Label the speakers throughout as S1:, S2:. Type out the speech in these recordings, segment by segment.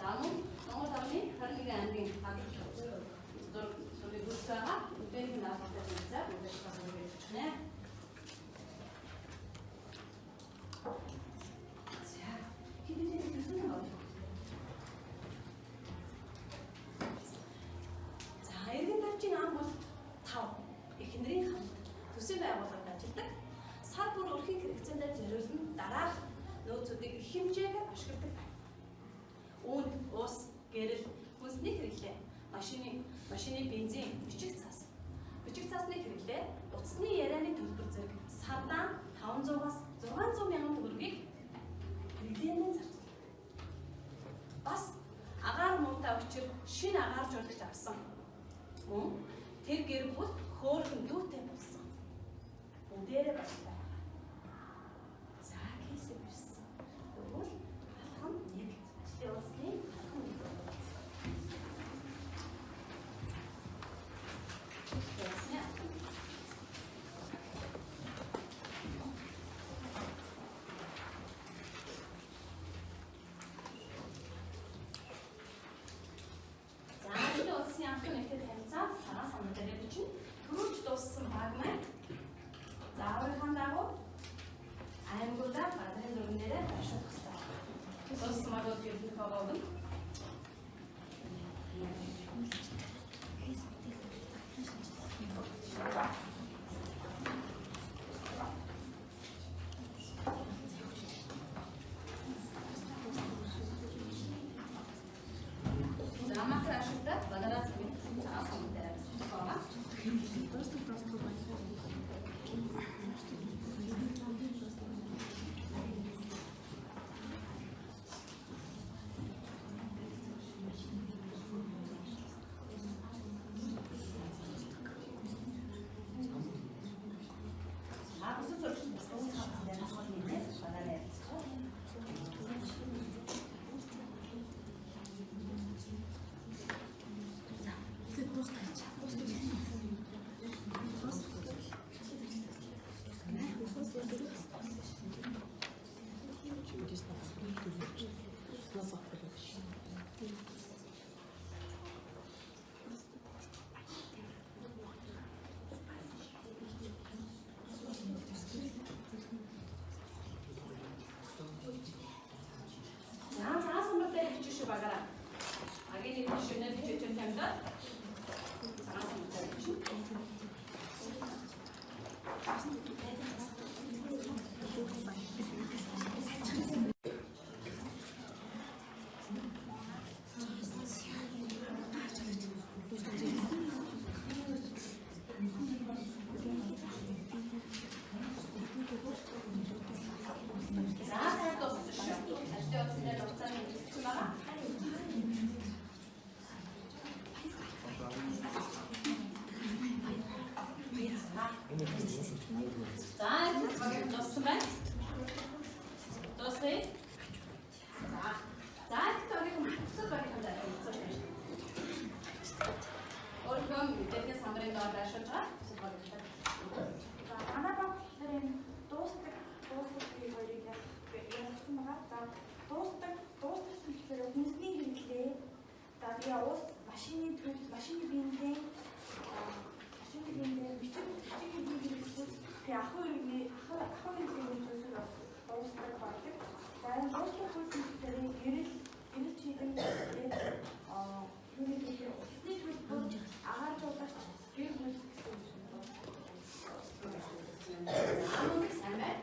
S1: За мөн Монгол орны 21 аймгийн газар зураг зургийг үүсэж байгаа. Үдээний наалгатай танилцаад үдээш бас үргэлжлэнэ. За, хэдийгээр төсөн байна. За, эргэн тойрчийн ам бол 5. Эхнэрийн хамт төсвийн байгууллагад ажилладаг. Сар бүр өрхийн хэрэгцээндээ зориулан дараах нөөцүүдийг их хэмжээгээр ашигладаг байна. Үүнд ус, гэрэл, хүнсний хэрэглээ, машины бензин, бичиг цаас. Бичиг цаасны хэрэглээ, утасны ярианы төлбөр зэрэг сардан 500-аас 600 мянган төгрөгийг хэрэглээний зарцуулдаг. Бас агаар муутай учир шинэ агааржуулагч авсан. Мөн тэр гэр бүл хөөрхөн дүүтэй болсон. Бүгдээрээ баяртай байгаа. За, кейсээ ирсэн. Тэгвэл алхам 1 ажлын улсны алхам 1 болсон. Улсны алхам 1. За, ажлын улсын алхам нэгтэй танилцаад цагаан самбар дээр бичнэ. Түрүүлж дууссан баг маань зааврынхаа дагуу аймагуудаа газрын зурган дээрээ байршуулах хэрэгтэй. Дууссан багууд гэрдэх байгаа нь. За, макро ашиглаад багаараа цагийн цагаан самбар дээр байршуулах байгаа. За, бусад зурагч бас дууссан хавцсан дээр асуулт нэмээд багаараа ярилцах. За, цагаан самбар дээр бичих шүү багаараа. Агийн нэг жишээнээр бичиж тамдаад цагаан самбар дээр бичнэ. За, цаг дууссан шүү. Ажлын утсан дээр хугацааны мэдсэн байгаа. За, багийн дууссан байна. Дуусгая. За. За, багийн бусад багийн танилцуулж байна. Өөрийнхөө мэдээллийн самбарын доор байршуулж байгаа бусад багийнхаа.
S2: За, манай баг болохоор энэ дуустдаг, дуусгах хоёрыг ялгсан байгаа. За, дуустдаг, дуустах нь болохоор хүнсний хэрэглээ. За, тэгээ ус, машины төл, машины бензин, машины бензин, бичиг бичиг хэрэглээ. Тэгээ ахуй иргэний ахуй иргэний зүйлсүүд бас дуустдаг байдаг. За, энэ дуустдаг зүйлс нь болохоор гэрэл, гэрэл чийдэн, тэгээд юуны гэхээр утасны төлбөр, агааржуулагч, гэр бүл гэсэн юм дуустдаг.
S1: За, мөн сайн байна.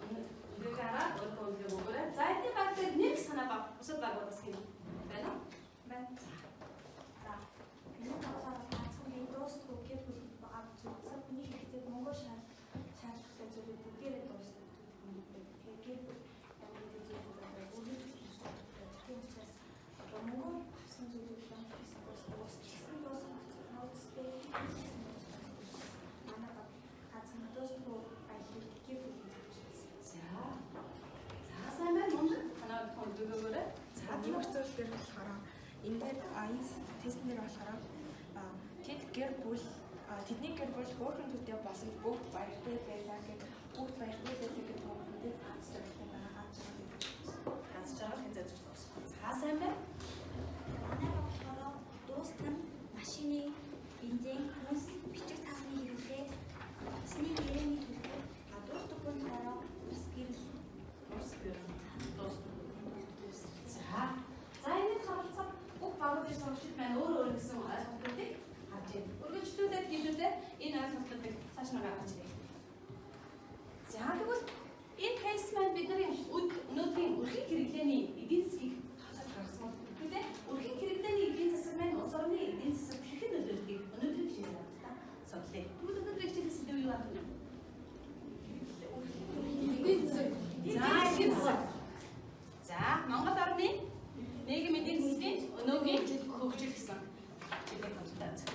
S1: Өнөөдөр хараад өөрийнхөө үнэлгээ өгөөрэй. За, эдний баг дээр нэг санаа баг бусад багуудаас гин байна уу?
S2: Байна. За, энэ талаар ганцхан би дуустгүй гэр бүл байгаа зүйлсээ хүний хэрэгцээд мөнгө шаардлагатай зүйлүүд бүгдээрээ дуустдаг гэдэг юм байна. Тэгэхээр гэр бүл гэдэг зүйлүүд одоо бүрэн дуустдаг. Тийм учраас одоо мөнгө авсан зүйлүүд ямар ч гэсэн дуустдаг. Ус ч гэсэн дуусах нууцтай гэсэн дуустдаг. Манай баг ганцхан дуустгүй баялаг гэр бүлийн зүйлс.
S1: За. За, сайн байна. Мөн танаа өөрийнхөө үнэлгээ өгөөрэй.
S3: За, нэмэх зүйл дээр болохоор энэ дээр энэ тестэн дээр болохоор тэд гэр бүл тэдний гэр бүл хөөрхөн түүтэй болсон бүгд баяртай байлаа гэх бүгд баяртай байлаа гэдэг үг мэдээд ганц жаргалтай байгаа ганц жаргалтай.
S1: Ганц жаргал хязгаар зүйч дуусна. За, сайн орны нийгэм эдийн засгийн өнөөгийн хөгжил гэсэн хичээлийг хамтдаа үзэх.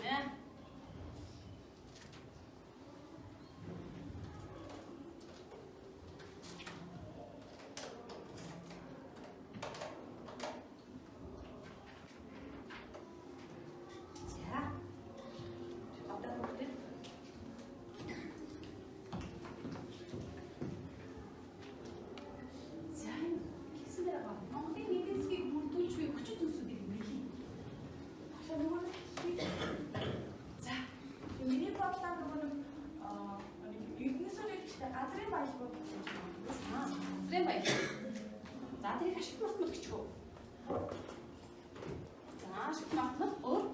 S1: За. Одоо бүгд за хийсэн байгаа. Монголын эдийн засгийг бүрдүүлж буй хүчин зүйлсүүдийг нэрлэе.
S2: Тэгэхээр нөгөө нэг
S1: За,
S2: миний бодлоор нөгөө нэг нэг эрдэнэсүүд гэхдээ газрын баялгууд гэж байна.
S1: за, газрын баялаг. За, тэрийг ашиг мартмал гэж үү? За, ашиг мартмал өөр.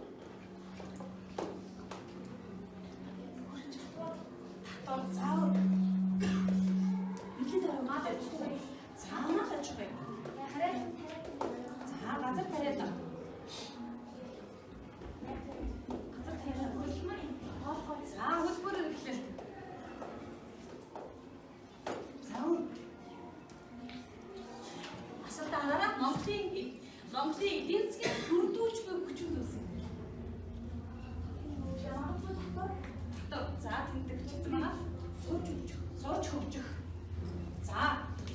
S1: Татвар заавар. Нэлийн дараа мал аж ахуй. За, мал аж ахуй. За, газар тариалан. Газар тариалан. За, хөдөлмөр эрхлэлт. За, өөр. Асуултаа хараарай. Монголын эдийн засгийг бүрдүүлж буй хүчин зүйлс юм.
S2: Ямархуу татвар
S1: Татвар. За, тэмдэг бичсэн байна. Сурч хөгжих. Сурч хөгжих. За,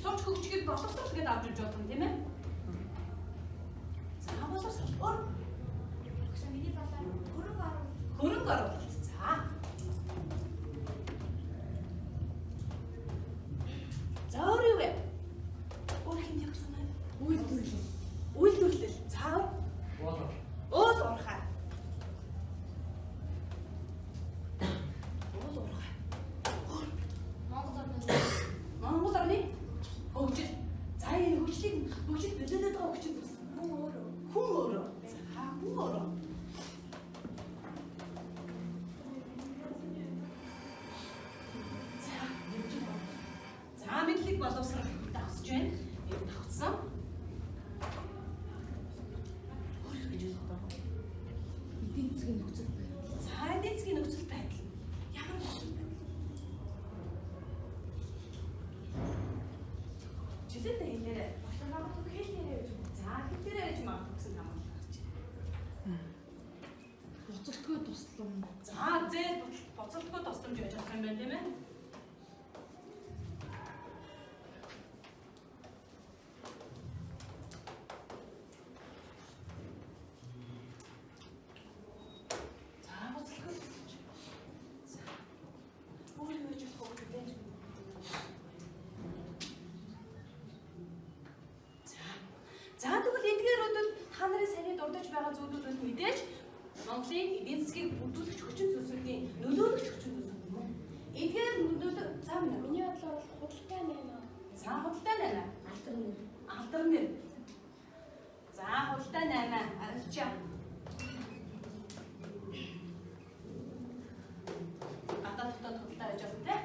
S1: сурч хөгжихэд боловсрол гэдээ авч ирж бодох юм, тийм ээ? За, боловсрол. Өөр
S2: Багшаа миний бодлоор хөрөнгө оруулалт
S1: хөрөнгө оруулалт. За. За, өөр юу вэ? Өөр хэн яг санаа?
S3: Үйлдвэрлэл.
S1: Үйлдвэрлэл. За, өөр.
S4: Уул.
S1: Уул уурхай. Уул уурхай.
S2: Монгол орны
S1: Монгол орны хөгжил. За энэ хөгжлийг хөгжил нөлөөлөд байгаа хүчин зүйлс.
S2: хүн өөрөө
S1: Хүн өөрөө. За хүн өөрөө. За мэдлэг боловсрол. За мэдлэг боловсрол давхсаж байна. Энэ давхцсан. Өөр юу гэж бодох вэ?
S3: Эдийн засгийн нөхцөл байдал.
S1: За эдийн засгийн нөхцөл байдал. Ямар нөхцөл байдал? Жилээдээ хэлээрэй.
S2: багшаа магадгүй хэл нэрээ гэж байна.
S1: За хэл дээрээ гэж магадгүй гэсэн таамаглал гарч байна.
S3: Буцалтгүй туслам.
S1: За зээл буцалтгүй тусламж яаж авах юм бэ тийм ээ? За буцалтгүй тусламж. За өөр юу гэж болох вэ гэдэг. За. За тэгвэл эдгээрүүд бол та нарын саяны дурдж байгаа зүйлүүд бол мэдээж Монголын эдийн засгийг бүрдүүлэгч хүчин зүйлсүүдийн нөлөөлөгч хүчин зүйлсүүд юм уу? Эдгээр нөлөөлөг за минь.
S3: Миний бодлоор бол худалдаа 8.
S1: За худалдаа 8.
S3: Алдар нэр.
S1: Алдар нэр. За худалдаа 8. Арилжаа. Гадаад дотоод худалдаа байж болно те.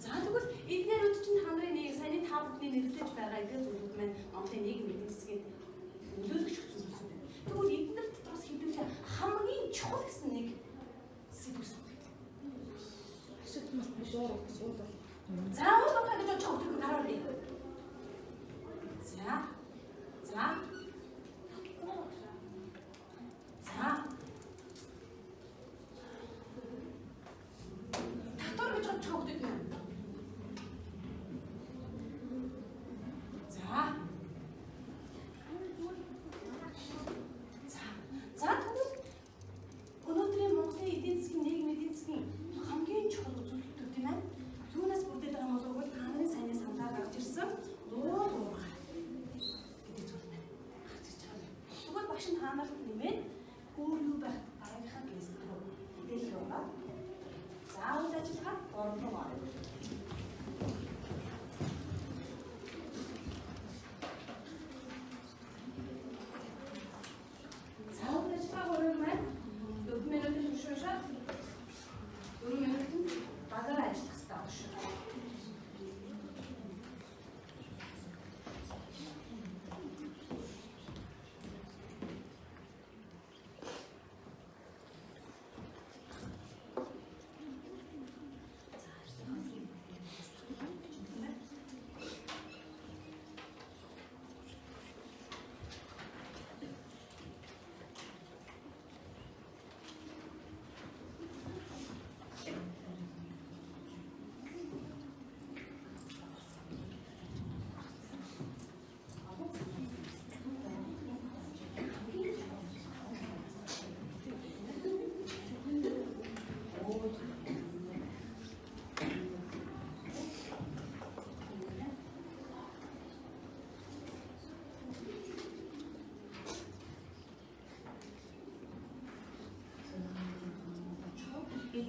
S1: За тэгвэл эдгээрүүд чинь та нарын нэг саяны та бүхний нэрлэж байгаа эдгээр зүйлүүд маань Монголын нийгэм эдийн засгийг нөлөөлөгч хүчин зүйлсүүд байна. Тэгвэл эдгээр дотроос хэдүүлээ хамгийн чухал гэсэн нэг сэдв сонгоё.
S3: Ашигт малтмал уур уул бол.
S1: За уул уурхай гэж бодож байгаа хүмүүс гараа ирье. За. За. За. Татвар гэж бодож байгаа хүмүүс юм. За. За. За тэгвэл өнөөдрийн Монголын эдийн засгийн нийгэм эдийн засгийн хамгийн чухал үзүүлэлтүүд юм байна. Юунаас бүрдээд байгаа юм бол та нарын саяны саналаар гарч ирсэн уул уурхай гэдэг зүйл байна. Гарч ирж байгаа юм. Тэгвэл багш нь та нарт нэмээд өөр юу байх дараагийнхаа кейс рүү мэдээлэл өгөө. За үйл ажиллагаа 3 руу оръё. За үйл ажиллагаа 3 маань 4 минутын турш уншаад 4 минутанд багаараа ажиллах хэрэгтэй байна шүү. За ажиллагаа.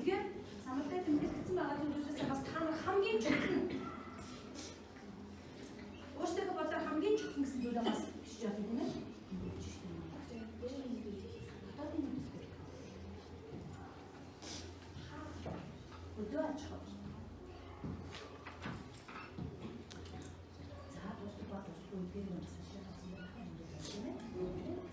S1: Эдгээр самбар дээр тэмдэглэгдсэн байгаа зүйлүүдээс бас та нар хамгийн чухал нь өөрсдийнхөө бодлоор хамгийн чухал гэсэн зүйлээ бас бичиж явах юм тийм ээ. Өдөө аж ахуй. За дуустал ба дуустал үгээр юм асуулт авсан байх юм тийм ээ.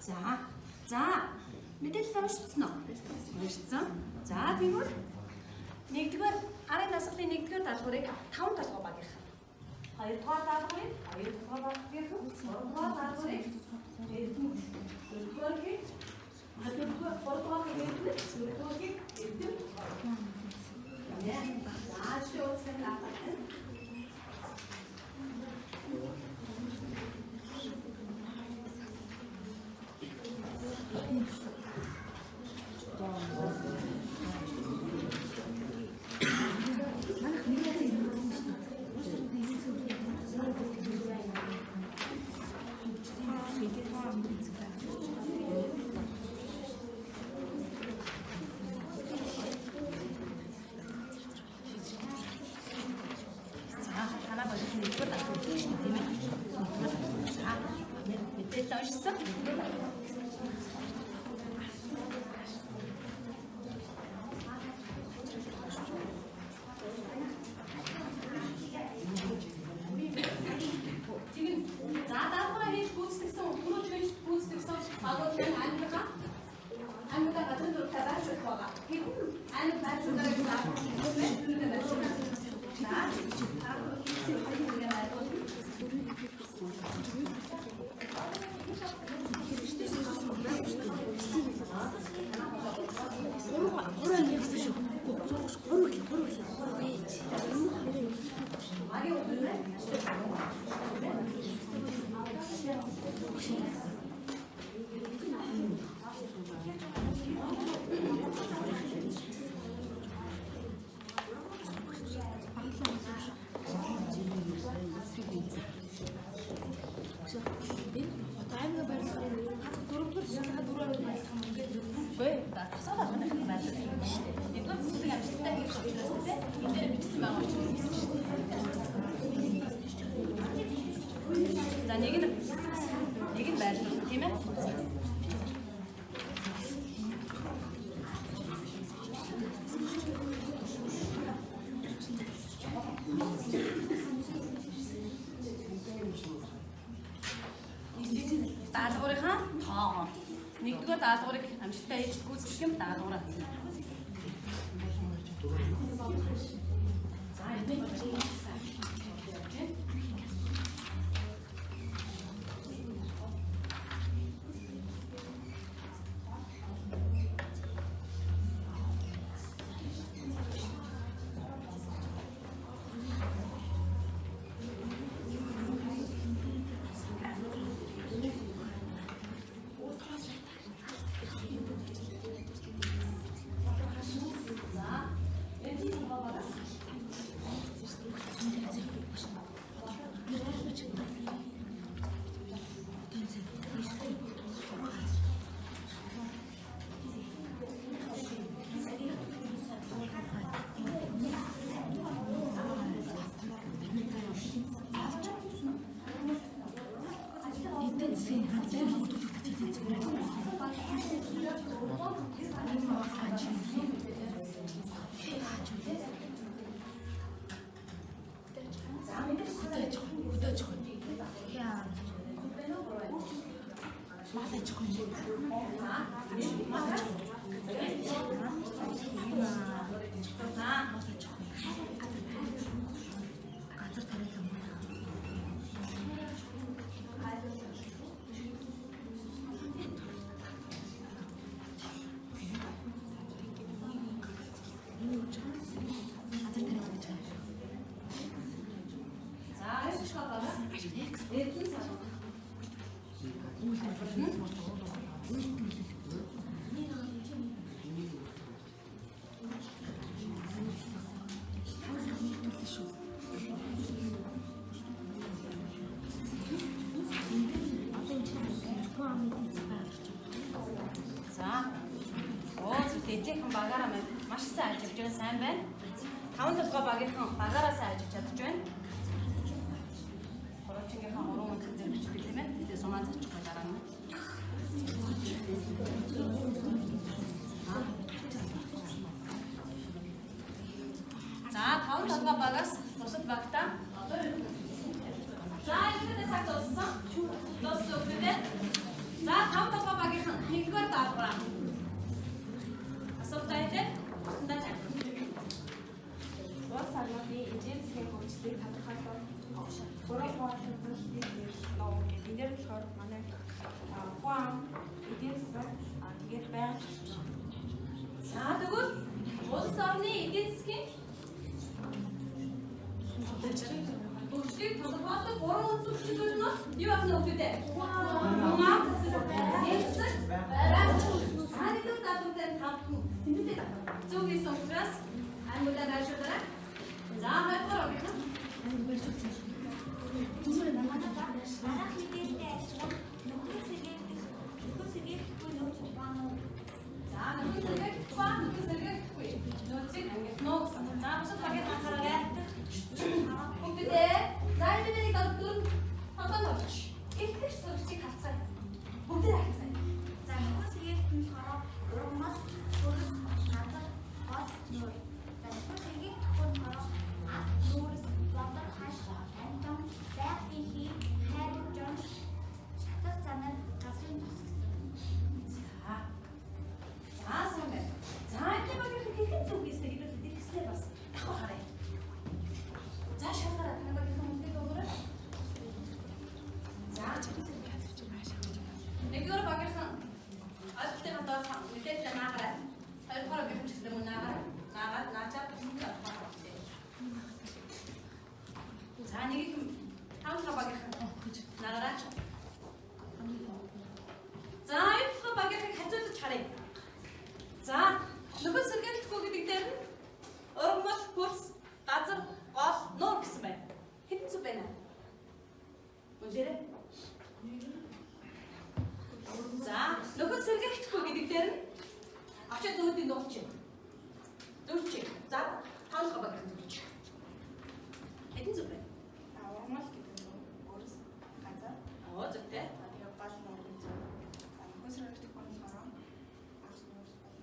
S1: За. За. Мэдээлэл уншицсан уу? Уншицсан. За тэгвэл нэгдүгээр арын дасгалын нэгдүгээр даалгаврыг 5 толгой багийнх. Хоёрдугаар даалгаврыг 2 толгой багийнх, гуравдугаар даалгаврыг Эрдэнэ. Дөрөвдүгээр дөрөвдүгээр гуравдугаар Эрдэнэ, дөрөвдүгээр Эрдэнэ. За шүүцэн авах. За танаа болон нэгдүгээр даалгавар шүү дээ, тийм ээ. За мэдээлэл уншсан. Тийм. За даалгавраа хийж гүйцэтгэсэн, түрүүч хийж гүйцэтгэсэн багууд нь аймгаа аймгаа газрын зурагтай байршуулах байгаа. Хэдэн аймаг байршуулаарай гэж даалгавар байршуулна. За Багийн өдөр
S3: Одоо аймаг барилгын дөрөвдүгээр судалгаа дөрөв аймаг барилга юм ингээд
S1: Үгүй тасгал албаных нь байрлал юм шүү дээ. Нэгдүгээр зүсэг амжилттай хийх учраас тийм энэ дээр бичсэн байгаа учраас хийсэн шүү дээ. За нэг нь байрлал тийм ээ. Даалгаврынхаа тоогоо. Нэгдүгээр даалгаврыг амжилттай хийж гүйцэтгэх юм даалгавраа. За энэ За. Оо эдлийнхэн багаараа маш сайн ажиллаж байна, сайн байна. 5 толгой багийнхан багаараа сайн ажиллаж чадж байна. Хуруучингийнхан 3 үндсэн зэрэг бичдэг тийм ээ. Тэгээ сумаа зачихгүй дараа нь. За 5 толгой багаас бусад багтаа. За энэ цаг дууссан. Дууссан үгтэй. За 5 толгой багийнхан нэгдүгээр даалгавраа. Асуултаа хэлээ. Бусдаа чаг.
S3: Улс орнуудын эдийн засгийн хөгжлийг тодорхойлох гурван хуваалцсан ном гэдэг. Энэ дээр болохоор манай хүн ам, эдийн засаг, тэгээд байгаль орчин.
S1: За тэгвэл улс орны эдийн засгийн хөгжлийг тодорхойлох гурван үндсэн хүчин зүйл нь юу байх нь вэ гэдэг? Хүн ам, эдийн засаг, байгаль орчин. За нэгдүгээр даалгавар дээр 5 хүн тэмдэглээ даалгавар. Зөв хийсэн учраас аймагтаа байршуулаарай. За хоёрдугаар багийнхан.
S2: Дараах мэдээлэлтэй ажиллах нөхөн сэргээхгүй нөөц байна уу?
S1: За нөхөн сэргээхгүй ба нөхөн сэргээхгүй нөөцийг ангилна уу гэсэн. За бусад багийн анхаараарай. Бүгдээ за энэ нэг дөрөв толгойн орч. Илтгэж сурагчийг хавцаа. Бүгдээ хавцаа.
S2: За нөхөн сэргээгдэх нь болохоор ургамал, хөрс, газар, гол, нүүр. За нөхөн сэргээхгүй нь болохоор ад, нүүрс, бодор, хаш, амьтан, байгалийн хий, хайр, жон, шатах занаар, газрын тос гэсэн.
S1: За. За сайн байна. За энэ багийнхан хэрхэн зөв хийснийг хэдүүлээ дэлгэснээр бас давхар харъя. За шалгаарай. Таны багийнхан хүндэд өгөөрэй. За нэгдүгээр багийнхан ойлголтын доор мэдээлэл наагаарай. Хоёрдугаар багийнхан ч гэсэн мөн наагаарай. Наагаад наачаад бусдад авах. За нэг таван дахь багийнхан наагаарай. За хоёр дахь багийнхыг хазуулж харъя. За нөхөн сэргэлтэхгүй гэдэг дээр нь ургамал, хөрс, газар, гол, нуур гэсэн байна. Хэдэн зүг байна? Үнээрээ. За нөхөн сэргэлтэхгүй гэдэг дээр нь очиж зүүдийн дуулчих. Зөвчих. За таван дахь багийнхан зөвчих. Хэдэн зүг байна?
S3: За ургамал гэдэг нь өрс, газар,
S1: Оо зүйтэй.
S3: за тэгээ гол нүүр гэж. За нөхөн сэргээхгүй нь болохоор ас нүүрс бол.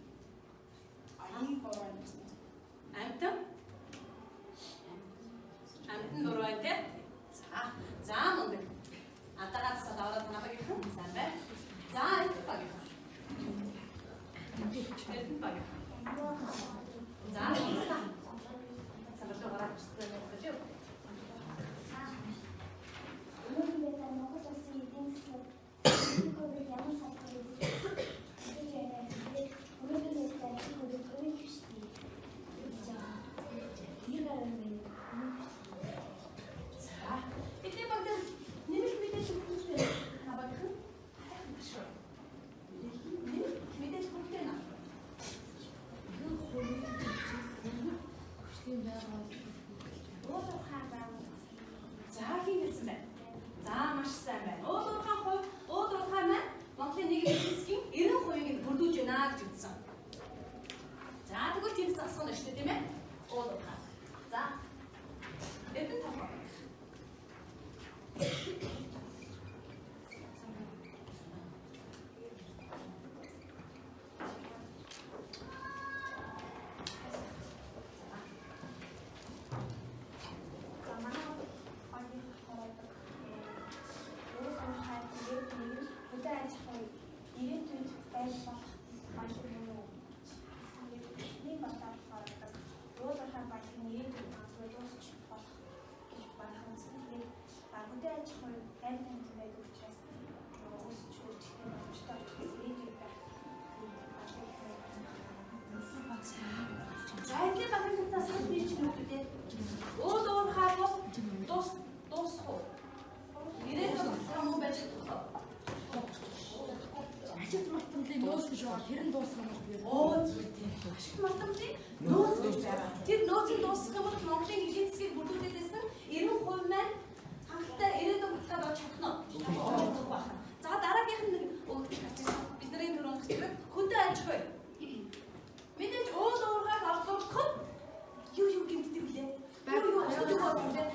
S2: байж болох баялаг мөн үү? Нэг бодлоор болохоор уул уурхай баялаг нь ирээдүйд магадгүй дуусч болох гэж барахсан. Тэгээд хөдөө аж ахуй байр танхим байдаг учраас өсч өөрчлөлттэй боломжтой учраас ирээдүйд байх баялаг.
S1: За эдгээр багийн талаас санал нийлж байна үү дээ? Уул уурхай бол дуусах уу? Ирээдүйд болох юм байж чадах уу?
S4: Ашигт мартамлын нөөц гэж байгаа. Тэр нь дуусах юм бол
S1: Оо зүгээр тийм. Ашигт мартамлын нөөц гэж байгаа. Тэр нөөцийг дуусгах юм бол Монголын эдийн засгийг бүрдүүлээдсэн 90% маань хангалттай ирээдүйн баталгаа болж чадах нь чадахгүй байна. За дараагийнх нь нэг өгөгдөл гарч ирсэн. Бидний түрүүн гарч ирсэн хөдөө аж ахуй. Мэдээж уул уурхайг олдорлоход юу юу гэмтдэг вүлээ? Юу юу асуудаг бол вүлээ?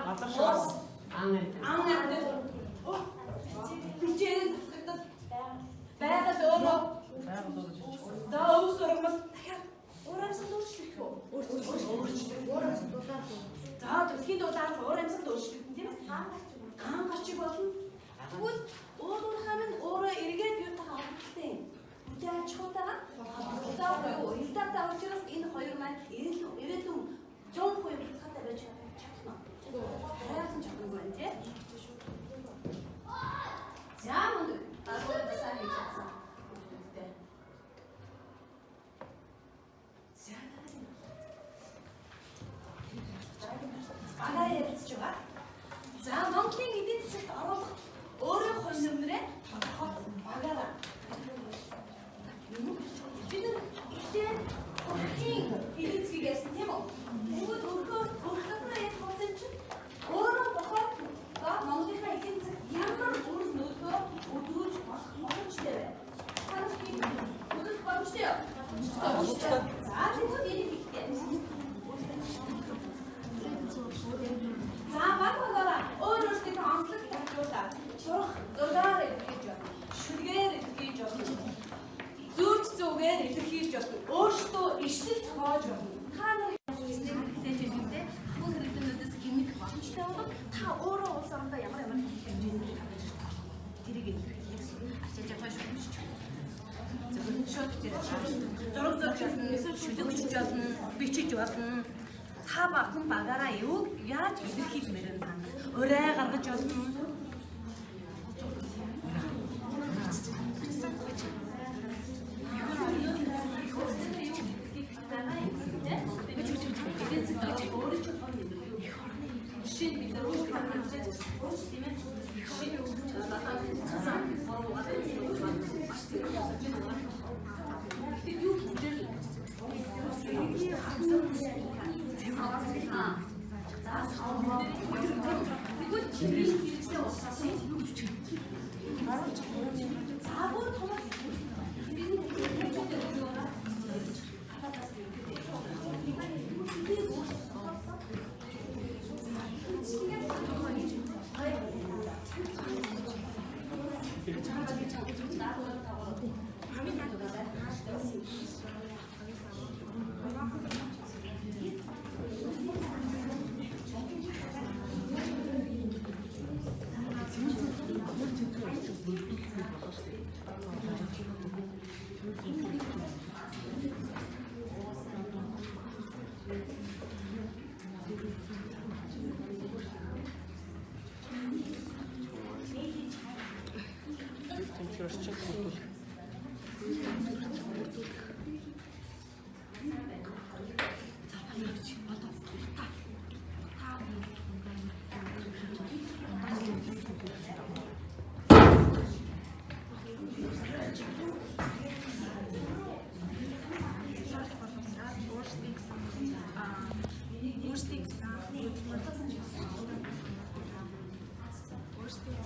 S5: Газар шороо.
S1: Ан ан бичээрээ татгадал байгаль өөрөө
S5: Байгаль өөрөө жижиг.
S1: За өвс ургамал дахиад уур амьсгал өөрчлөх үү? Өөрчлөх.
S4: уур амьсгал дулаар.
S1: За дэлхийн дулаар уур амьсгал өөрчлөгдөн тийм ээ? Хаан гарчиг болно. Тэгвэл уур уурхай минь өөрөө эргээд юутайгаа холбоотой юм. Хөдөө аж ахуйтайгаа холбоотой буюу уялдаатай учраас энэ хоёр маань ирээдүйн 100% баталгаатай байж чадах нь. Хараахан чадахгүй байна тийм. За мөндөг. Багууд сайн хийж чадсан. Хүмүүсттэй. За багаар ярилцж байгаа. За Монголын эдийн засагт оруулах өөрийн хувь нэмрээ тодорхой багаараа. Бид нар ихтэй өрхийн эдийн засгийг ярьсан тийм үү? Тэгвэл өрхөө өрхөд нь ярих болсон чинь өөрөө бохоод ба Монголынхаа эдийн засагт ямар үр нөлөө үзүүлж болох боломжтой вэ? Та нар тийм үзүүлэх боломжтой юу? Боломжтой. За тэгвэл энийг ихтэй. За баг багаараа өөр өөрсдийнхөө онцлог татвуулаа. Сурах зургаар илэрхийлж байна. Шүлгээр илэрхийлж байна. Зүүрч зүгээр илэрхийлж байна. Өөрсдөө ишлэл зохиож байна. Та нар хийснийг хэрэглэж байхдаа ахуй хэрэглүүнүүдээс гэмэх боломжтой бол та өөрөө улс орондоо ямар ямар хэмжээнд гаргаж ирэх вэ? Тэрийг илэрхийлэх гэсэн. Ачааж явах шүлмж. Зөвхөн шууд бичиж зураг зурж болно, шүлэг бичиж болно, бичиж болно. Та бахан багаараа юуг яаж илэрхийлмээр нь та нар урай гаргаж болно. Жишээ нь бид нар тийм ээ. Гэхдээ юу хэлээр Тэгвэл чиний хэрэглээ улсаас юу ч За бүр томас бидний
S5: Тэмцгэр орчин бүрдүүлэх.
S3: Өөрсдийн гэсэн өөрсдийн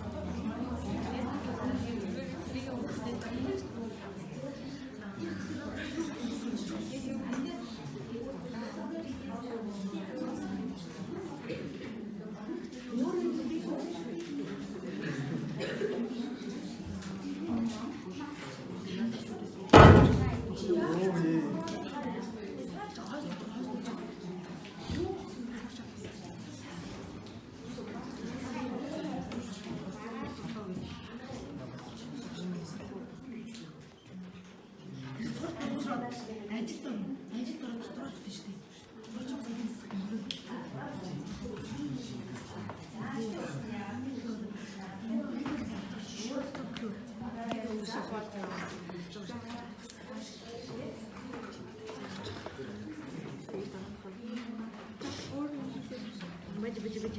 S4: Ажилд орно. Ажилд ороод татвар төлнө шүү дээ. Бэж бэж бэж.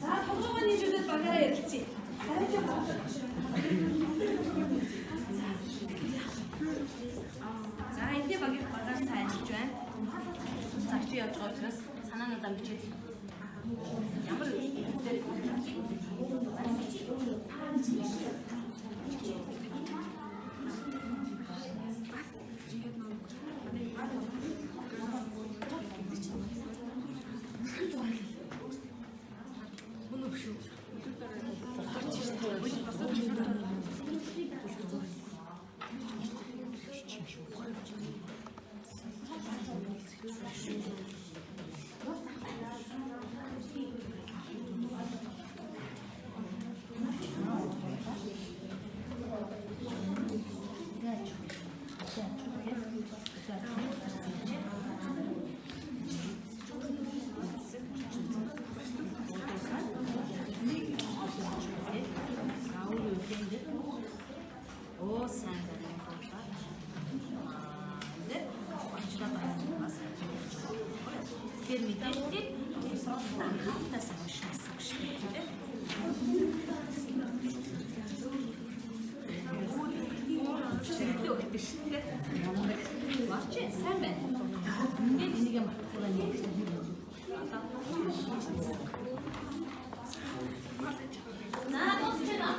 S1: За толгойн нийлүүлээд багаараа ярилцъя. Дараагийн баг. За эндээ багийн багаар сайн ажиллаж байна. За чи явж байгаа учраас санаануудаа бичээд ямар дээр Оо сайн байна дуушлаа. Тэгэхээр мэдээллийг анхаалтаас уншсан шүү дээ. Зэрэглээ өгдөг шүү дээ. Марч сайн байна. Ингээд энийг мартахгүй байна гэж байна. Наа дуусчихна.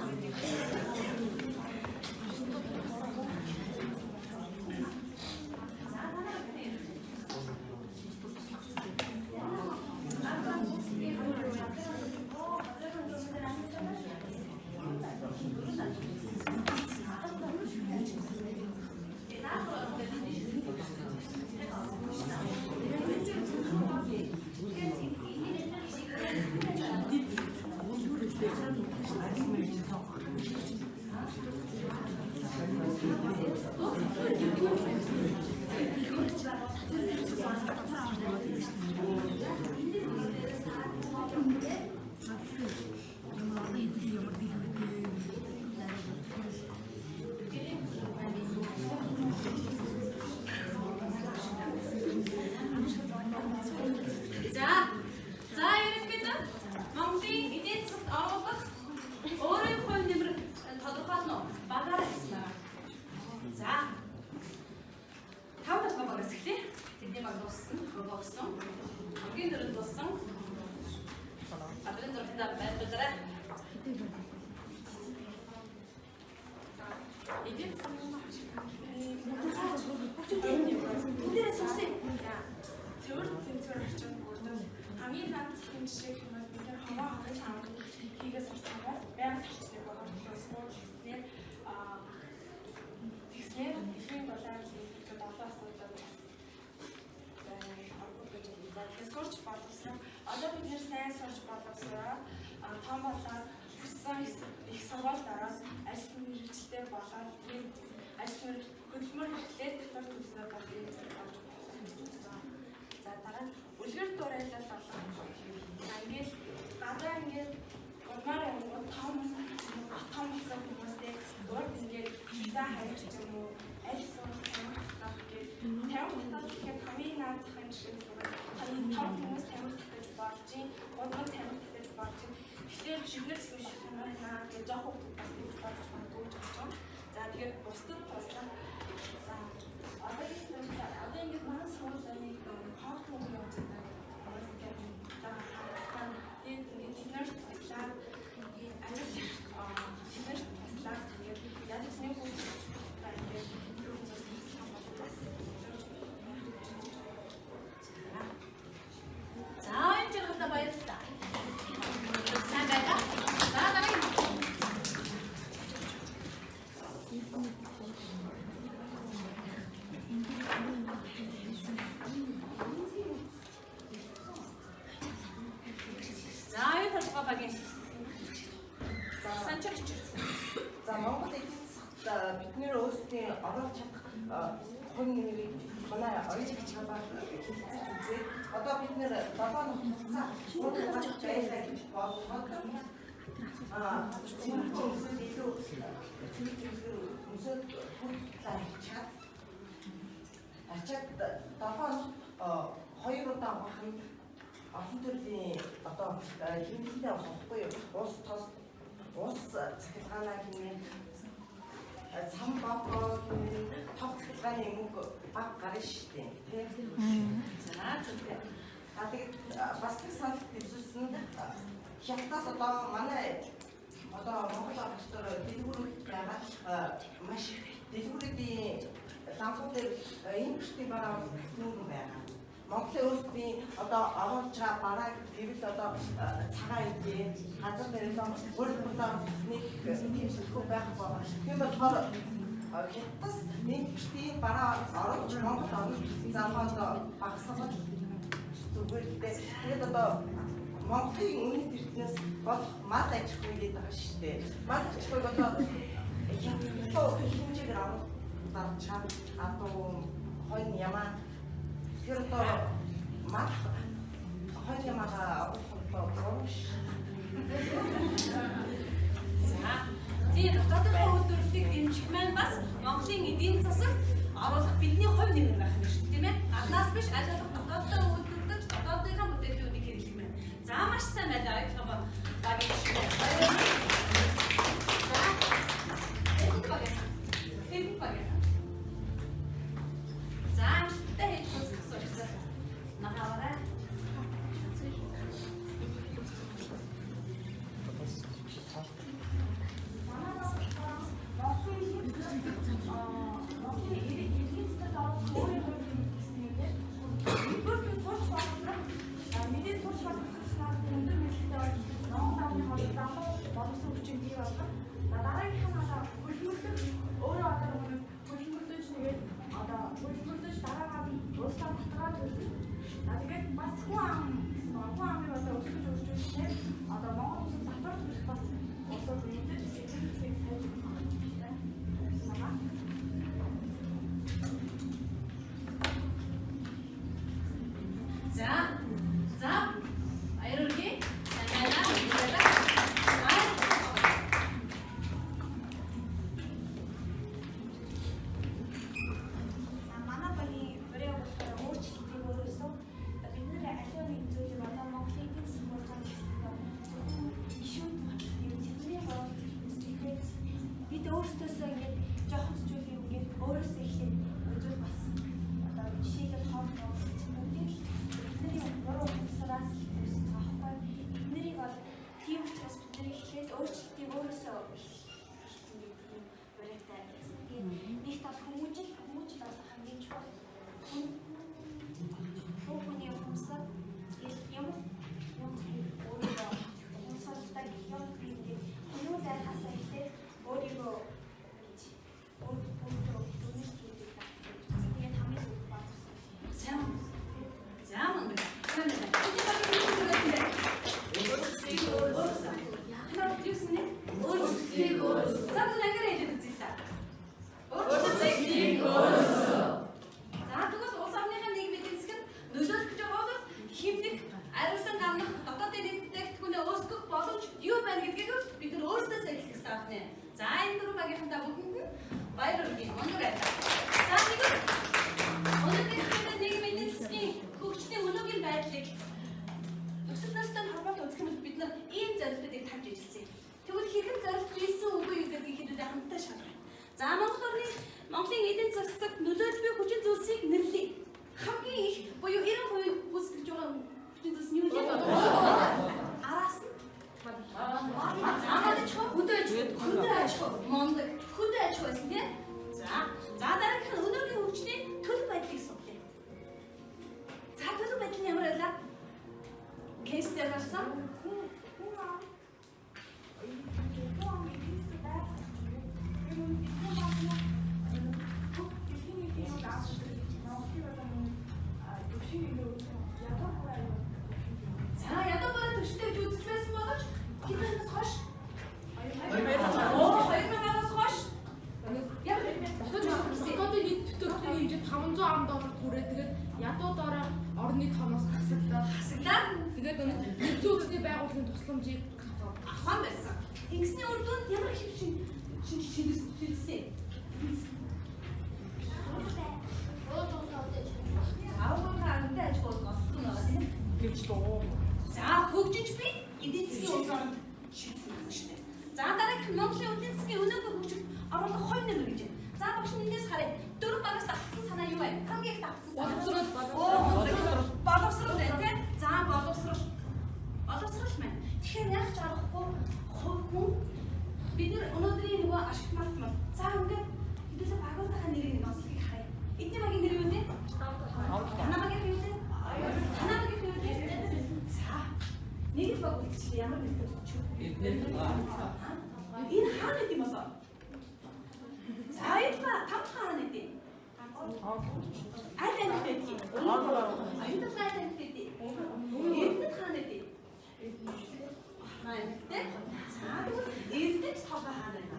S1: За. За ерөнхийдөө Монголын эдийн засагт оруулах өөрийн хувь нэмэр тодорхойлно уу? Багаараа гэсэн байна. За. 5 дахь багаас эхлэе. Тэдний баг дууссан, богсон. Хамгийн дөрөнд дууссан. Газрын зургатаа байрлуулаарай.
S3: Эдийн засгийн
S1: Бүгдээрээ сонсъё.
S3: цэвэр тэнцвэр орчин бүрдэн хамгийн наад захын жишээ гэх юм бол бид нар ховоо хогын самар хийгээ сурч байгаа. Байгаль орчныг хөртлөөсгөө тэгснээр тэгснээр дэлхийн дулаан гэдэг олон асуудлууд бас орбод гэж байна. За тэгэхээр сурч боловсрох одоо бид нэр сайн сурч боловсроо том болоод хүссэн их сургуульд ороод ажил мэргэжилтэй болоод тийм ажил хөдөлмөр хэрэглээд татвар төлснөөр бас ийм зүйл болж байна. За дараа нь үлгэр дуурайлал болох. За ингээл гадаа ингээд урмаар явгууд том том болсон хүмүүстэй урд ингээд виза хайж ч юм уу аль сургууль тамир татах гэж тамир татах гэхэд хамгийн наад захын жишээ нь том хүмүүс тамир татаж болж чинь, гудамж тамир татаж болж чинь. Тэгэхээр шивнэрсэн байх юм байна гэж жоох хүмүүс бас ингэж бодож магадгүй гэж бодож байна. За тэгээд бусдад туслах. За одоо одоо ингээд манай сургуулийн хог хүмүүс явж байгаа хүмүүстэй тэгээд ингээд тэд нарт туслаад ажил тэд нарт туслаад тэгээд ядаж нэг хүн ингээд тэр хүмүүс туслах бол бас
S1: За энэ жаргалаа баярлалаа.
S6: оруулж чадах хувь нэмрийг манай оюутны чамбар хэлцэж үзээ. Одоо бид нэр 7 хоног хугацаа байлаа гэж бодоход цэвэрхэн өмсөд илүү цэвэр зэмсгэр өмсөд бүх талаар ачаад 7 хоног 2 удаа ухах нь олон төрлийн одоо хэмнэлтэй болох байхгүй юу? Ус тос ус цахилгаанаа хэмнэн цам богоо хэмнэн тог цахилгааны мөнгө баг гарна шүү дээ.
S1: За зөв.
S6: А тэгээд бас нэг санал дэвсүүлсэн хятадаас одоо манай одоо Монгол улс дотор дэлгүүрүүд байгаа маш их дэлгүүрүүдийн лампууд дээр импортын бараа дүүрэн байгаа. Монголын өөрсдийн одоо оруулж байгаа бараа гэвэл одоо цагаан идээ, газар барилга, хөрөл одоо нэг тийм байх байгаа. Тийм болохоор хятадас импортын бараа оруулж Монгол орно залгаа одоо багасгах зүгээр л дээ. Тэгээд одоо Монголын үнэт эрдэнэс болох мал аж ахуй гэдэг байгаа шүү дээ. Мал аж ахуйг одоо хятадтай хэмжээгээр оруулж зарж чад адуу хонь ямаа. Тэгэхээр одоо мал хонь ямаагаа оруулах нь буруу ш.
S1: За. Тийм дотоодын үйлдвэрлэлийг дэмжих маань бас Монголын эдийн засагт оруулах бидний хувь нэмэр байх юм шүү дээ, тийм ээ? Гаднаас биш аль болох дотооддоо үйлдвэрлэж дотоодынхаа бүтээгдэхүүнийг хэрэглэх юм. За маш сайн байлаа ойлгоо багийн гишүүнээ. За. Энэ багийн. Энэ багийн. За амжилттай хийж дуусгах гэсэн. Нахавараа.
S2: Манай баг болохоор Монголын эргийн засагт оруулах өөрийн хувь нэмэр гэсэн юм дээр. Нэгдүгээр нь сурч боловсрох, мэдээ сурч боловсрснаар өндөр мэдлэгтэй болж Монгол армын хоол залуу боловсон хүчин бий болгох. Дараагийнх нь одоо хөдөлмөрлөх, өөрөө одоо нэг хөдөлмөрлөж нэгээд одоо хөдөлмөрлөж дараагаар нь улсаа татгаа төлөх. Тэгээд бас хүн ам гэсэн байна. Хүн амыг одоо өсгөж өржүүлэх одоо Монгол улсад татвар төлөх бас улсууд нэмдэг эдийн засгийг сайжруулах хэрэгтэй гэсэн байна.
S1: За. За. Баяр хүргэе. Сайн байна. Баярлалаа. За.
S2: За манай багийн өрөө болохоор өөрчлөлтийг өөрөөсөө бид нэр аливаа нэгэн зүйлийг одоо Монголын эдийн засаг болж байгаа гэсэн зөвхөн гишүүд юм тэдний бодлого үздэг. Бид өөрсдөөсөө ингээд жоохон зүйл юм ингээд өөрөөсөө эхлээд үзвэл бас одоо жишээлбэл хог хог бүгдийг л бидний буруу ухамсараас л үүсэж байгаа байхгүй. Бид нарыг бол тийм учраас бид нар эхлээд өөрчлөлтийг өөрөөсөө эхэлсэн гэдэг юм уриатай байсан. Тэгээд нэг тал хүмүүжил бол хамгийн чухал. Хүн хүний ухамсар тэгэл юм юм өөрийгөө ухамсарлаг юм би ингээд хүнүү зайхаасаа эхлээд өөрийгөө гэж өөртөө дүнж зүйлийг дагсан. Тэгээд хамгийн сүүлд боловсон.
S1: Сайн. За мундаг. Сайн байна. Миний багийн юу гэсэн бэ? Өөрчлөлтийг өөрөөсөө. Яхнаар юусэн нэ? Өөрчлөлтийг өөрөөсөө. За тэгвэл ангиар хэлээд үзье та. Өөрчлөлтийг өөрөөсөө. За тэгвэл улс орныхаа нийгмийн эдийн засагт нөлөөлөх гэж байгаа бол хэмнэх, ариулсан гамнах, дотоодын нийт бүтээгдэхүүнээ өсгөх боломж юу байна гэдгийг бид нар өөрсдөөсөө эхлэх ёстой байна. За энэ дөрвөн багийнхантаа бүгдэнд нь баяр хүргэе. Мундаг байлаа. За тэгвэл өнөөдрийн хичээлээр нийгмийн эдийн засгийн хөгжлийн өнөөгийн байдлыг өсөлт настай холбоотой үзэх юм бол бид нар ийм зорилтуудыг тавьж ажилласан юм. Тэгвэл хэрхэн зорилт биелсэн үгүй юу гэдгийг хэдүүлээ хамтдаа шалгая. За Монгол орны Монголын эдийн засагт нөлөөлбөй хүчин зүйлсийг нэрлэе. Хамгийн их буюу 90% гүйцэтгэж байгаа хүчин зүйлс нь юу вэ? Араас нь мал аж ахуй, хөдөө аж ахуй, мундаг, хөдөө аж ахуй байсан тийм. За, за дараагийнх нь өнөөгийн хөгжлийн төлөв байдлыг судлаа. За төлөв байдал нь ямар байлаа? Кейс дээр гарсан.
S2: Хүн хүн ам хүн ам эдийн засаг байх юм. Тэр хүн ам бүх дэлхийн нийтийн юм авч Монголын одоо нэг төвшин илүү ядуу хүрээ аюу төвшин.
S1: За ядуу бараа төвштэй гэж үзэж байсан боловч хэд оноос хойш 2000-аас хойш яг буцаж өгсөн.
S7: Тэгээд ядуу доороо орны тооноос хасагдаад
S1: Хасагдаад
S7: тэгээд нэгдсэн үндэсний байгууллагын тусламжийг
S1: авах юм байсан. Ингэсний үр дүнд ямар хэв шинж шилжсэн? Аавынхаа амтай аж ахуй голлсон байгаа тийм ээ.
S5: Гэвч луу.
S1: За хөгжиж би эдийн засгийн улс оронд шилжсэн гэж шүү дээ. За дараагийнх нь Монголын эдийн засгийн өнөөгийн хөгжилд оруулах хувь нэмэр гэж байна. За багш нь эндээс харъя. Дөрөв багаас давтсан санаа юу вэ? Хамгийн их давтсан санаа.
S7: Боловсрол.
S1: Боловсрол. Боловсрол байна тийм. За боловсрол. Боловсрол маань. Тэгэхээр яг ч аргагүй хувь хүн бид нар өнөөдрийн нөгөө ашигт мартмал. За ингээд хэдүүлээ багуудынхаа нэрийг нэг онцлогийг харъя. Эдний багийн нэр юу вэ? Танаа багийн юу вэ? Танаа багийн юу вэ? За. Нэг л баг үлдчихлээ. Ямар нэртэй болчих вэ? Энэ хаана байд юм болоо? За энэ там хаана байд юм? Аль ангид байдаг юм? Оюутан аль ангид байдаг юм? Эрдэнэт хаана байдаг юм? Хаана байдаг? За тэгвэл Эрдэнэт толгой хаана байна?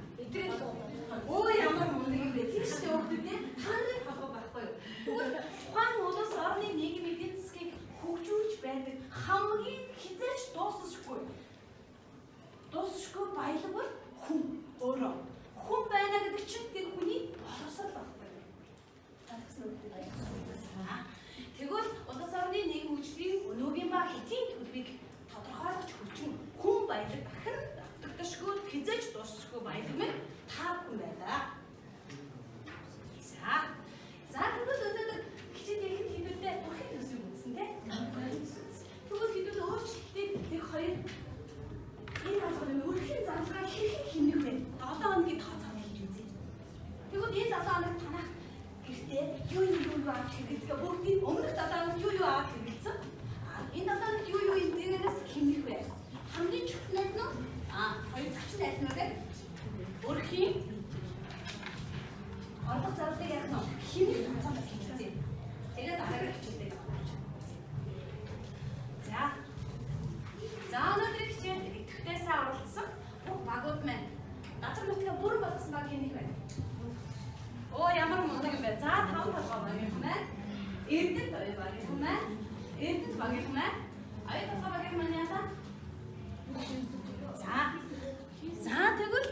S1: Өө ямар мундаг юм бэ? Тийм шүү дээ хүүхдүүд ээ. Та нарын толгой байхгүй юу? Тэгвэл тухайн улс орны нийгэм эдийн засгийг хөгжүүлж байдаг хамгийн хизээч дуусахгүй. Дуусахгүй баялаг бол хүн өөрөө. Хүн байна гэдэг чинь тэр хүний боловсрол байхгүй юу? Таалагдсан үү? Тэгвэл улс орны нийгэм хөгжлийн өнөөгийн ба хэдийн төлөвийг тодорхойлогч хүчин хүн баялаг дахин давтагдашгүй хизээч дуусахгүй баялаг минь та бүхэн байлаа. За. За тэгвэл өнөөдөр хичээлийн ихэнд хэдүүлээ өрхийн төсвийг үзсэн тийм. Тэгвэл хэдүүл өөрчлөлтийг нэг хоёр энэ болгоно өрхийн зарлага хэрхэн хэмнэх вэ? 7 хоногийн тооцоолол хийж үзье. Тэгвэл энэ 7 хоног танах гэртээ юу юу юу авч хэрэглэдэг бүгдийг өмнөх 7 хоногт юу юу авч хэрэглэсэн? Энэ 7 хоногт юу юу эндээс хэмнэх вэ? Хамгийн чухал нь хоёр зочин аль нь вэ? Өрхийн орлого зарлалыг яах нь хэмнэх тооцоолол хийж үзье. Тэгээд дараагийн хичээлээ авч. За. За өнөөдрийн хичээлд идэвхтэй сайн оролцсон бүх багууд маань газар нутгаа бүрэн болгосон баг хэнийх вэ? Оо ямар мундаг юм бэ? За таван толгой багийнхан маань, Эрдэнэт оюу багийнхан маань, Эрдэнэт багийнхан маань, оюу толгой багийнхан маань яалаа? За. За тэгвэл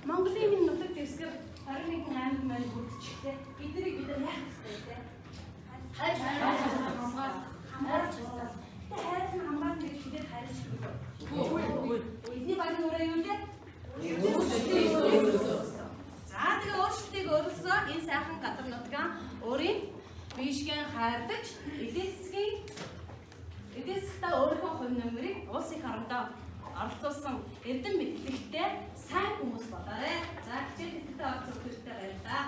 S1: Монголын минь нутаг дэвсгэр 21 аймаг маань бүрдчихлээ. Эднэрийг бид нар яах ёстой вэ? Хайрлах ёстой. Хамгаалах ёстой. Гэтэ хайрлах нь хамгаална гэж хэлээд хайрлах үгүй. Эдний багийн өрөө юу лээ? Өөрчлөлтийг. За тэгээ өөрчлөлтийг өөрлөсөн энэ сайхан газар нутгаа өөрийн биешгэн хайрлаж эдийн засгтаа өөрийнхөө хувь нэмрийг улс их орондоо оролцуулсан эрдэм мэдлэгтэй сайн хүмүүс болоорой. За хичээл идэвхтэй оролцох хэрэгтэй баярлалаа.